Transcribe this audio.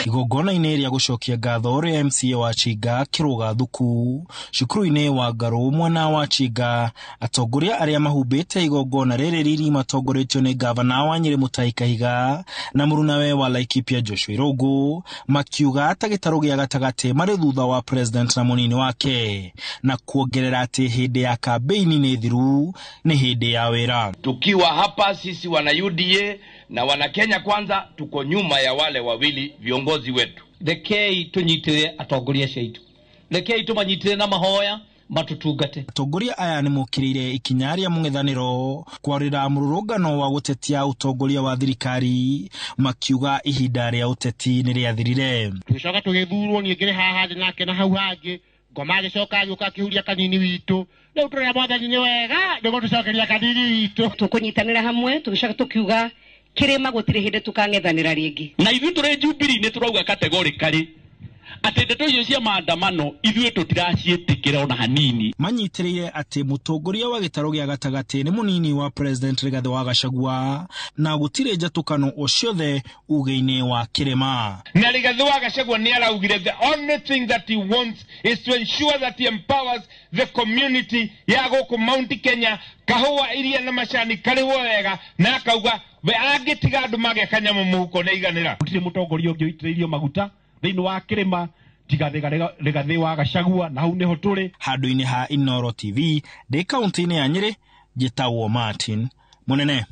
Igongona-inĩ rĩa gũcokia ngatho rĩa MCA wa Chinga Kĩrũga Thuku cukuru-inĩ wa Ngarũ mwena wa Chinga, atongoria arĩa mahumbĩte igongona rĩrĩ riri matongoretio nĩ ngavana wa Nyĩrĩ Mutahi Kahiga na mũrunawe wa Laikipia Joshua Irũngũ, makiuga ta gĩtarũ gĩa gatagatĩ marĩ thutha wa president na mũnini wake, na kuongerera atĩ hĩndĩ ya kambĩini nĩ thiru, nĩ hĩndĩ ya wĩra. Tukiwa hapa sisi wana UDA na wana Kenya Kwanza tuko nyuma ya wale wawili viongozi wetu. Rekei tunyitire atongoria acio aitũ, rekei tumanyitire na mahoya matutungate. Atongoria aya nĩ mokĩrĩire ikinya rĩa mũng'ethanĩro kwarĩra mũrũrũngano wa gũtetia ũtongoria wa thirikari, makiuga ihinda rĩa ũteti nĩ rĩathirire. Tũgĩcoka tũgĩthurwo, niĩ ngĩrĩ haha thĩ nake na hau hangĩ ngoma agĩcoka agĩũka akĩhuria kanini witũ. Rĩu tũrĩa Mwathani nĩ wega nĩguo tũcokeria kanini witũ. Tũkũnyitanĩra hamwe tũgĩcoka tũkiuga kĩrĩma gũtirĩ hĩndĩ tũkang'ethanĩra rĩngĩ. Na ithuĩ tũrĩ Jubilee nĩ tũrauga categorically atĩ ndeto icio cia maandamano ithuĩ tũtiraciĩtĩkĩra ona hanini. Manyitĩrĩire atĩ mũtongoria wa gĩtarũ gĩa gatagatĩ nĩ mũnini wa president Rigathĩ wa Gachagua na gũtirĩ njatũkano o ciothe uge-inĩ wa kĩrĩma. Na Rigathĩ wa Gachagua nĩ araugire the only thing that he wants is to ensure that he empowers the community ya gũkũ Mount Kenya, kahũa iria na macani karĩhwo wega, na akauga we angĩtiga andũ magĩa kanyamũ mũhuko nĩ aiganĩra. Gũtirĩ mũtongoria ũngĩ ũitĩrĩirio maguta thĩinĩ wa kĩrĩma tiga Rigathĩ wa Gachagua, na hau nĩho tũrĩ. Handũ-inĩ ha Inooro TV ndĩ kaunti-inĩ ya Nyĩrĩ, njĩtagwo Martin Mũnene.